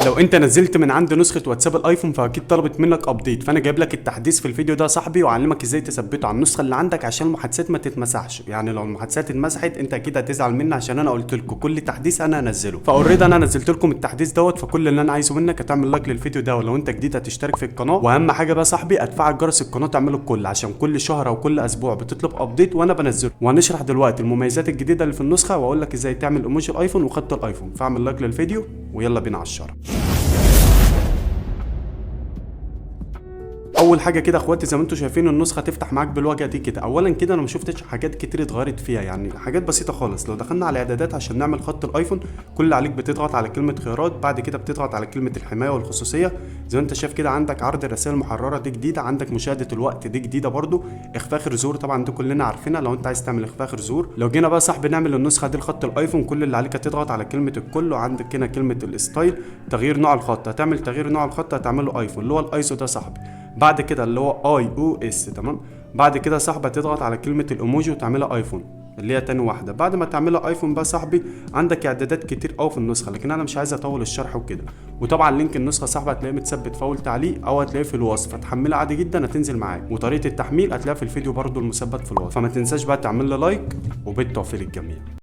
لو انت نزلت من عند نسخه واتساب الايفون فاكيد طلبت منك update، فانا جايب لك التحديث في الفيديو ده يا صاحبي، واعلمك ازاي تثبته على النسخة اللي عندك عشان المحادثات ما تتمسحش. يعني لو المحادثات اتمسحت انت اكيد هتزعل مني، عشان انا قلت لكم كل تحديث انا هنزله. ف already انا نزلت لكم التحديث دوت، فكل اللي انا عايزه منك هتعمل like للفيديو ده، ولو انت جديد هتشترك في القناه، واهم حاجة بقى صاحبي اتفعل جرس القناة تعمله الكل، عشان كل شهر او كل اسبوع بتطلب update وانا بنزله. وهنشرح دلوقتي المميزات الجديدة اللي في النسخه، واقول لك ازاي تعمل ايموجي الايفون وخط الايفون. فاعمل like للفيديو ويلا بينا على الشرح. اول حاجة كده اخواتي، زي ما انتم شايفين النسخة تفتح معاك بالواجهه دي كده. اولا كده انا ما شفتش حاجات كتير اتغيرت فيها، يعني حاجات بسيطة خالص. لو دخلنا على الاعدادات عشان نعمل خط الايفون، كل اللي عليك بتضغط على كلمة خيارات، بعد كده بتضغط على كلمة الحماية والخصوصيه. زي ما انت شايف كده عندك عرض الرسائل المحررة دي جديده، عندك مشاهده الوقت دي جديدة برده، اخفاء اخر ظهور طبعا دي كلنا عارفينها لو انت عايز تعمل اخفاء اخر ظهور. لو جينا بقى صاحبي نعمل النسخة دي لخط الايفون، كل اللي عليك هتضغط على كلمة الكل، وعندك هنا كلمة ال style، تغيير نوع الخط، هتعمل تغيير نوع الخط هتعمله ايفون اللي هو الايزو ده صاحبي، بعد كده اللي هو iOS تمام. بعد كده صاحبي تضغط على كلمة الايموجي وتعملها ايفون اللي هي تاني واحدة. بعد ما تعملها ايفون بقى صاحبي عندك اعدادات كتير قوي في النسخة، لكن انا مش عايز اطول الشرح وكده. وطبعا link النسخة صاحبي هتلاقيه متثبت في اول تعليق او هتلاقيه في الوصف، هتحملها عادي جدا هتنزل معاك، وطريقه التحميل هتلاقيها في الفيديو برضو المثبت في الوصف. فما تنساش بقى تعمل لي like، وبالتوفيق للجميع.